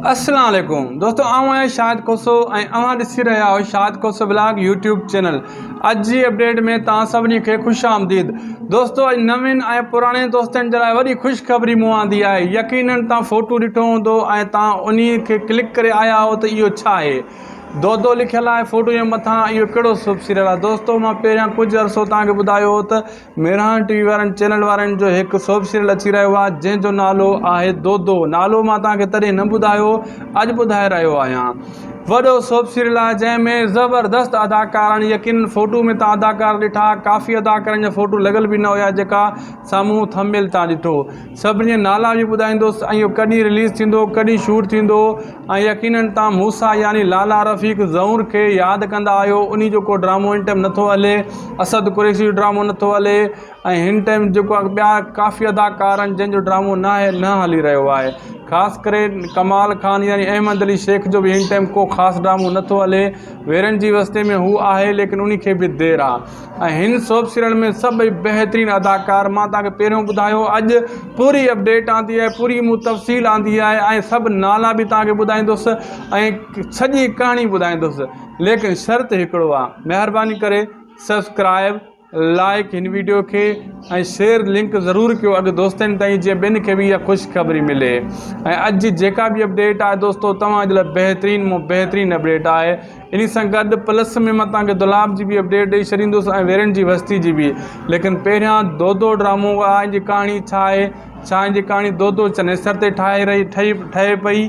السلام عليڪم دوستو آئون آهيان شاهد کوسو ۽ اوهان ڏسي رهيا آهيو Shahid Khoso blog YouTube channel اڄ جي اپڊيٽ ۾ توهان سڀني کي خوش آمديد دوستو اڄ نوين ۽ پراڻي دوستن جي لاء وڏي خوشخبري مون آندي آهي يقينن توهان فوٽو ڏٺو هوندو ۽ توهان انهي کي ڪلڪ ڪري آيا آهيو ته اهو ڇا آهي دودو لکيل آهي فوٽو جي مٿان اهو ڪهڙو سوپ سيريل آهي دوستو مان پهريان ڪجهه عرصو توهان کي ٻڌايو هو ته ميران ٽي وي وارن چينل وارن جو هڪ سوپ سيريل اچي رهيو آهي جنهن جو نالو آهي دودو نالو مان توهان کي تڏهن نه ٻڌايو اڄ ٻڌائي رهيو آهيان وڏو سوپ سيريل آهي جنهن ۾ زبردست اداڪار آهن يقينن فوٽو ۾ توهان اداڪار ڏٺا ڪافي اداڪارن جا فوٽو لڳل به نه هيا جيڪا سامهون ٿمبنيل تان ڏٺو سڀني جا نالا به ٻڌائيندس ۽ اهو ڪڏهن رليز ٿيندو ڪڏهن شوٽ ٿيندو ۽ يقينن تان موسيٰ يعني لالا رفيق زئور کي ياد ڪندا آهيو انهي جو ڪو ڊرامو هن ٽائيم نٿو هلي اسد قريشي جو ڊرامو نٿو هلي ۽ هن ٽائيم جيڪو آهي ٻيا ڪافي اداڪار آهن جن جو ڊرامو ناهي نه هلي رهيو آهي خاص ڪري ڪمال خان يعني احمد علي شيخ جو به هن ٽائيم ڪو خاص ڊرامو نٿو هلي ويرن جي وستي ۾ هو آهي ليڪن انهي کي به دير آهي ۽ هن سوپ سيريل ۾ سڀئي بهترين اداڪار مان توهان کي پهريون ٻڌايو اڄ پوري اپڊيٽ آندي آهي پوري مون تفصيل آندي آهي ۽ سڀ نالا به توهان کي ٻڌائيندس ۽ سڄي ڪهاڻي ٻڌائيندس ليڪن شرط هڪڙو آهي مهرباني ڪري سبسڪرائب لائڪ هن ويڊيو کي ۽ شيئر لنڪ ضرور ڪيو اڳ دوستن تائين جيئن ٻين کي به اها خوشخبري ملي ۽ اڄ جي جيڪا به اپڊيٽ آهي دوستو توهان جي لاء بهترين مون بهترين اپڊيٽ آهي انهي سان گڏ پلس ۾ مان توهان کي دولاب جي به اپڊيٽ ڏئي ڇڏيندس ۽ ويرن جي وستي جي به ليڪن پهريان دودو ڊرامو آ ان جي ڪهاڻي ڇا آهي ڇا ان جي ڪهاڻي دودو چنيسر تي ٺاهي رهي ٺهي ٺهي پئي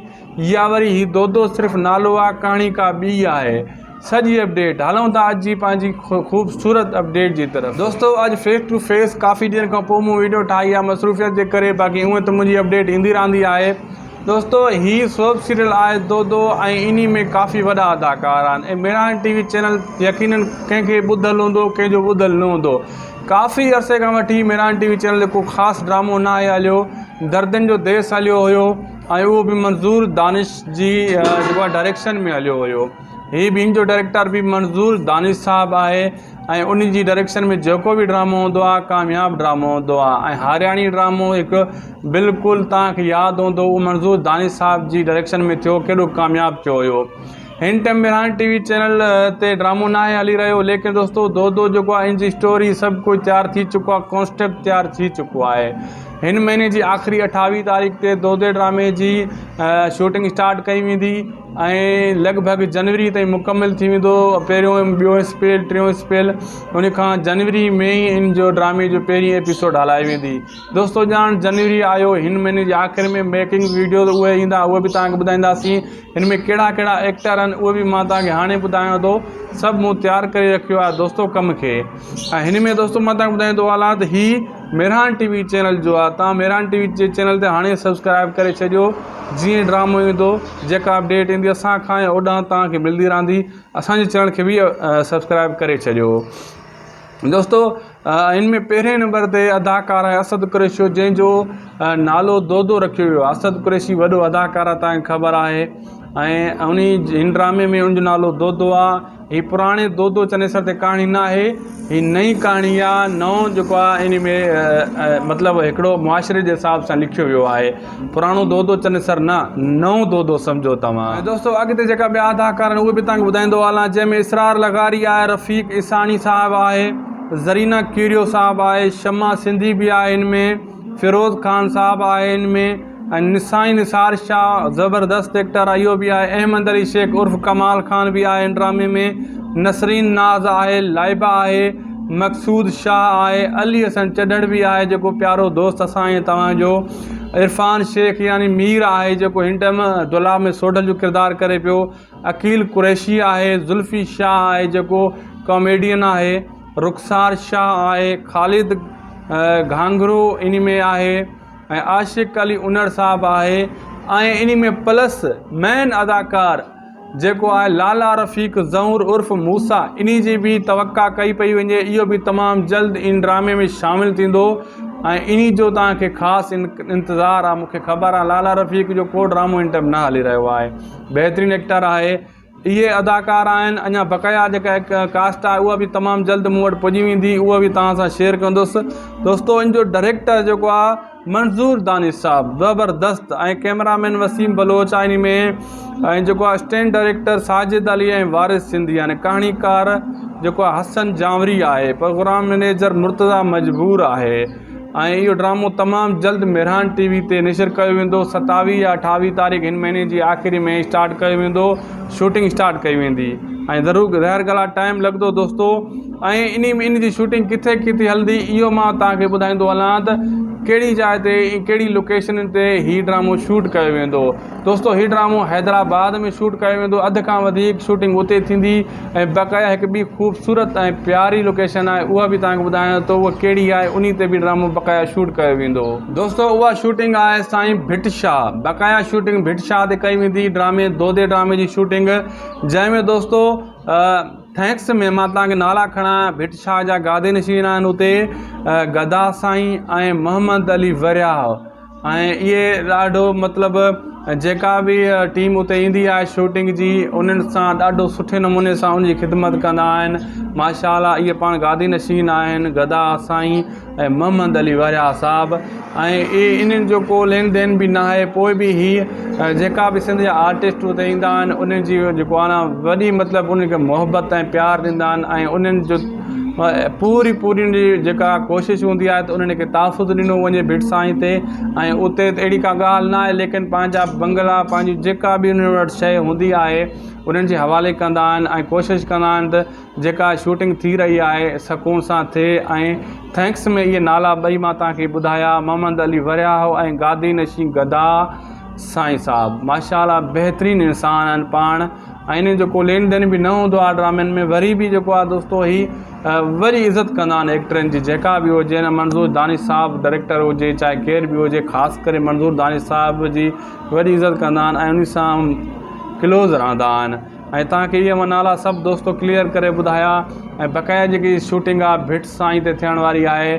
يا وري هي دودو صرف نالو آ ڪهاڻي ڪا ٻي آهي سڄي اپڊيٽ هلون ٿا اڄ جي پنهنجي خوبصورت اپڊيٽ جي طرف. دوستو اڄ فيس ٽو فيس ڪافي ڏينهن کان پوء مون ويڊيو ٺاهي آ مصروفيت جي ڪري باقي هونئن ته منهنجي اپڊيٽ ايندي رهندي آهي. دوستو هي سوپ سيريل آهي دودو ۽ انهي ۾ ڪافي وڏا اداڪار آهن ۽ مهراڻ ٽي وي چينل يقينن ڪنهن کي ٻڌل هوندو ڪنهن جو ٻڌل نه هوندو ڪافي عرصي کان وٺي مهراڻ ٽي وي چينل تي ڪو خاص ڊرامو نه آهي هليو دردن جو ديس هليو هيو ۽ اهو به منظور دانش جي جيڪو آهي ڊائريڪشن ۾ هليو هيو هي به ان جو ڊائريڪٽر به منظور دانش صاحب آهي ۽ ان جي ڊائريڪشن ۾ جيڪو به ڊرامو هوندو آهي ڪامياب ڊرامو هوندو آهي ۽ هارياڻي ڊرامو هڪ بلڪل توهان کي ياد هوندو اهو منظور دانش صاحب جي ڊائريڪشن ۾ ٿيو ڪيڏو ڪامياب ٿيو هيو هن time Mehran T V channel تي ڊرامو ناهي هلي رهيو ليڪن دوستو دودو جيڪو آهي ان جي اسٽوري سڀ ڪجهه تيار ٿي چڪو آهي ڪانسٽيپٽ تيار ٿي چڪو آهي هن مهيني جي آخري اٺاويهه تاريخ تي دودي ڊرامي جي شوٽنگ اسٽارٽ ڪئي ويندي ۽ لڳ ڀڳ جنوري تائين مڪمل ٿي ويندو پهريون ٻيو اسپيل ٽيون اسپيل ان کان جنوري ۾ ئي ان جو ڊرامي جو پهرين ايپيسوڊ هلائي ويندي دوستو ڄاڻ جنوري آيو هن مهيني جي آخر ۾ ميڪنگ ويڊيو اهي ايندا اهي به توهان کي ٻڌائينداسين هن ۾ ڪهڙا ڪهڙا ايڪٽر آهن اهي به مان توهان کي هاڻي ٻڌايان ٿو سڀ مون تيار ڪري رکيو آهي دوستو ڪم کي ۽ هن ۾ دوستو مان توهان کي ٻڌائيندو هلان ته هي مهراڻ ٽي وي چينل جو آ توهان مهراڻ ٽي وي جي چينل تي هاڻي سبسڪرائب ڪري ڇڏيو جيئن ڊرامو ايندو جيڪا اپڊيٽ ايندي اسان کان يا اوڏانهن توهان کي ملدي رهندي اسان جي چينل کي به سبسڪرائب ڪري ڇڏيو دوستو ان ۾ پهرين نمبر تي اداڪار آهي اسد قريشي جنهن جو نالو دودو رکيو ويو آهي اسد قريشي وڏو اداڪار آهي توهان کي خبر آهي ۽ انهي هن ڊرامي ۾ ان جو نالو دودو آهي هي پراڻي دودو چنيسر تي ڪهاڻي نه آهي، هي نئين ڪهاڻي آ، نئون جيڪو آ انهي ۾ مطلب هڪڙو معاشري جي حساب سان لکيو ويو آهي، پراڻو دودو چنيسر نه، نئون دودو سمجهو توهان. ۽ دوستو اڳتي جيڪا ٻيا اداڪار آهن اهي به توهان کي ٻڌائيندو هلان جنهن ۾ اسرار لغاري آهي، رفيق عيساڻي صاحب آهي، زرينه ڪيريو صاحب آهي، شمع سنڌي به آهي ان ۾، فيروز خان صاحب آهي ان ۾، ۽ نسائي نثار شاهه زبردست ايڪٽر آهي اهو به آهي احمد علي شيخ عرف ڪمال خان به آهي ان ڊرامي ۾ نسرين ناز آهي لائبه آهي مقصود شاهه آهي علي حسن چڍڙ به آهي جيڪو پيارو دوست اسان ۽ توهان جو عرفان شيخ يعني مير آهي جيڪو هن ٽائيم دولاب ۾ سوڍل جو ڪردار ڪري پيو عقيل قريشي آهي زلفي شاهه آهي جيڪو ڪاميڊين آهي رخسار شاهه آهي خالد گهانگهرو ان ۾ آهي ۽ عاشق علي انڙ صاحب آهي ۽ انهي ۾ پلس مين اداڪار جيڪو آهي لالا رفيق زئور عرف موسيٰ انهي جي به توقع ڪئي پئي وڃي اهو به تمام جلد ان ڊرامي ۾ شامل ٿيندو ۽ انهي جو توهان کي خاص انتظار آهي مونکي خبر آهي لالا رفيق جو ڪو ڊرامو هن ٽائيم نه هلي رهيو آهي بهترين ايڪٽر آهي اهي اداڪار آهن اڃا بقايا جيڪا ڪاسٽ آهي اها به تمام جلد مون وٽ پڄي ويندي اها به توهان سان شيئر ڪندس دوستو ان جو ڊائريڪٽر جيڪو آهي منظور دانش صاحب زبردست ۽ ڪئميرا مين وسيم بلوچ آهي انهي ۾ ۽ جيڪو آهي اسٽينڊ ڊائريڪٽر ساجد علي ۽ وارث سنڌي يعني ڪهاڻيڪار جيڪو آهي حسن جانوري آهي پروگرام مئنيجر مرتضيٰ مجبور آهي ۽ اهو ڊرامو تمام جلد مهراڻ ٽي وي تي نشر ڪيو ويندو ستاويهه يا اٺاويهه تاريخ هن مهيني جي آخري ۾ اسٽارٽ ڪيو ويندو شوٽنگ اسٽارٽ ڪئي ويندي ۽ ضرور ظاهر ڳالهه آهي ٽائيم لڳندو دوستو ۽ انهي ۾ ان جي شوٽنگ ڪٿي ڪٿي هلندي اهو مان توهان کي ٻڌائيندو هلان ته ڪهڙي جاء تي ۽ ڪهڙي لوڪيشن تي هي ڊرامو شوٽ ڪيو ويندو دوستو هي ڊرامو حيدرآباد ۾ شوٽ ڪيو ويندو اڌ کان وڌيڪ شوٽنگ اتي ٿيندي ۽ بقايا هڪ ٻي خوبصورت ۽ پياري لوڪيشن آهي اها به توهان کي ٻڌايان ٿو اها ڪهڙي آهي انهي تي به ڊرامو بقايا شوٽ ڪيو ويندو. دوستو اها شوٽنگ آهي سائين ڀٽ شاهه بقايا شوٽنگ ڀٽ شاهه تي ڪئي ويندي ڊرامي دودي ڊرامي جي شوٽنگ جنهن ۾ دوستو ٿينڪس ۾ مان توهان کي نالا کڻان ڀٽ شاهه جا گادي نشين آهن اتي گدا سائين ۽ محمد علي ورياهه ۽ اهي ڏاڍو مطلب جيڪا به ٽيم اتي ايندي آهي شوٽنگ جي انهن سان ڏاڍو سٺي نموني سان ان جي خدمت ڪندا آهن ماشاء الله اهي پاڻ گادي نشين آهن گدا سائين ۽ محمد علي ورياهه صاحب ۽ اهي انهن جو ڪو لين دين به نه آهي پوء به هي جيڪا به سنڌ جا آرٽسٽ اتي ايندا آهن انهن جي جيڪو آهي نه وڏي مطلب انهن کي محبت ۽ پيار ڏيندا آهن ۽ انهن جو پوري پوري ان جي جيڪا ڪوشش هوندي آهي ته انهن کي تحفظ ڏنو وڃي ڀٽ سائين تي ۽ اتي ته اهڙي ڪا ڳالهه نه آهي ليڪن پنهنجا بنگلا پنهنجي جيڪا به انهن وٽ شيء هوندي آهي انهن جي حوالي ڪندا آهن ۽ ڪوشش ڪندا آهن ته جيڪا شوٽنگ ٿي رهي آهي سڪون سان ٿئي ۽ thanks ۾ اهي نالا ٻئي مان توهان کي ٻڌايا محمد علي ورياهو ۽ گادي نشين گدا سائين صاحب ماشاء الله بهترين انسان آهن پاڻ ۽ انهن جو ڪو لين دين به نه هوندو آهي ڊرامن ۾ وري به جيڪو آهي دوستو هي وري عزت ڪندا آهن ايڪٽرن جي جيڪا به هجي نه منظور دانش صاحب ڊائريڪٽر هجي چاهي ڪير به هجي خاص ڪري منظور دانش صاحب جي وڏي عزت ڪندا آهن ۽ ان سان ڪلوز رهندا آهن ۽ توهان کي اهي مان نالا سڀ دوستو ڪليئر ڪري ٻڌايا ۽ بقايا جيڪي شوٽنگ آهي ڀٽ سائين تي ٿيڻ واري آهي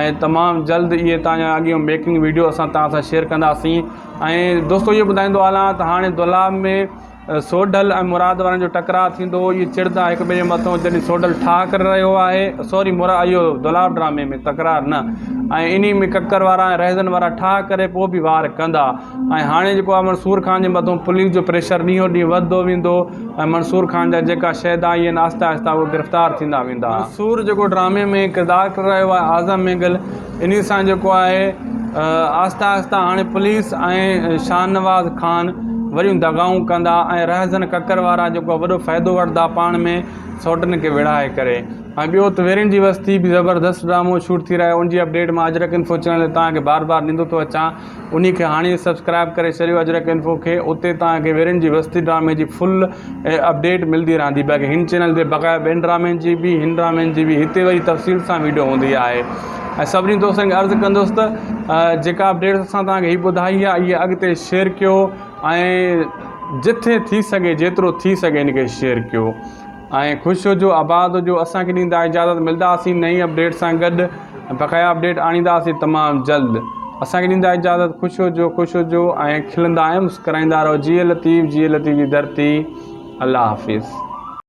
۽ تمام جلد اهي توهان جا اڳيون ميڪنگ ويڊيو اسان توهان سان شيئر ڪنداسين ۽ دوستو اهو ٻڌائيندو هلان ته هاڻي دولاب ۾ سوڍل ۽ مراد وارن جو ٽڪراء ٿيندو اهي چڙندا هڪ ٻئي جي مٿو جڏهن سوڍل ٺاهه ڪري رهيو آهي سوري مرا اهو دولاب ڊرامي ۾ تڪرار نه ۽ انهي ۾ ڪڪر وارا ۽ رهزن وارا ٺاهه ڪري پوء به وار ڪندا ۽ هاڻي جيڪو آهي منصور خان جي مٿو پوليس جو پريشر ڏينهون ڏينهن وڌندو ويندو ۽ منصور خان جا جيڪا شهدائي آهن آهستي آهستي اهي گرفتار ٿيندا ويندا. منصور جيڪو ڊرامي ۾ ڪردار ڪري رهيو آهي اعظم مينگل انهي سان جيڪو آهي آهستي آهستي هاڻي پوليس ۽ شاهنواز خان وڏيون دغائون ڪندا ۽ رهزن ڪڪر وارا جيڪو آهي وڏو فائدو وٺندا پاڻ ۾ سوٽن کي وڙهائي ڪري ۽ ٻيو ته ويرين جي وستي به زبردست ڊرامو شوٽ ٿي رهيو ان جي اپڊيٽ مان اجرڪ انفو چينل تي توهان کي بار بار ڏيندو ٿو اچان انهي کي هاڻي سبسڪرائب ڪري ڇڏيو اجرڪ انفو کي اتي توهان کي ويرين جي وستي ڊرامي جي فل اپڊيٽ ملدي رهندي باقي هن چينل تي بقايا ٻين ڊرامن جي به هن ڊرامن جي به هتي وري تفصيل سان ويڊيو هوندي آهي ۽ سڀني دوستن کي عرض ڪندس ته جيڪا اپڊيٽ اسان توهان کي هي ٻڌائي آهي اهي اڳتي شيئر ڪيو ۽ جٿي ٿي سگهي جيترو ٿي سگهي ان کي شيئر ڪيو ۽ خوش هجو آباد هجو اسان کي ڏيندا اجازت ملداسين نئين اپڊيٽ سان گڏ بقايا اپڊيٽ آڻينداسين تمام جلد اسان کي ڏيندا اجازت خوش هجو خوش هجو ۽ کلندا ۽ مسڪرائيندا رهو جيئي لطيف جيئي لطيف جي ڌرتي الله حافظ.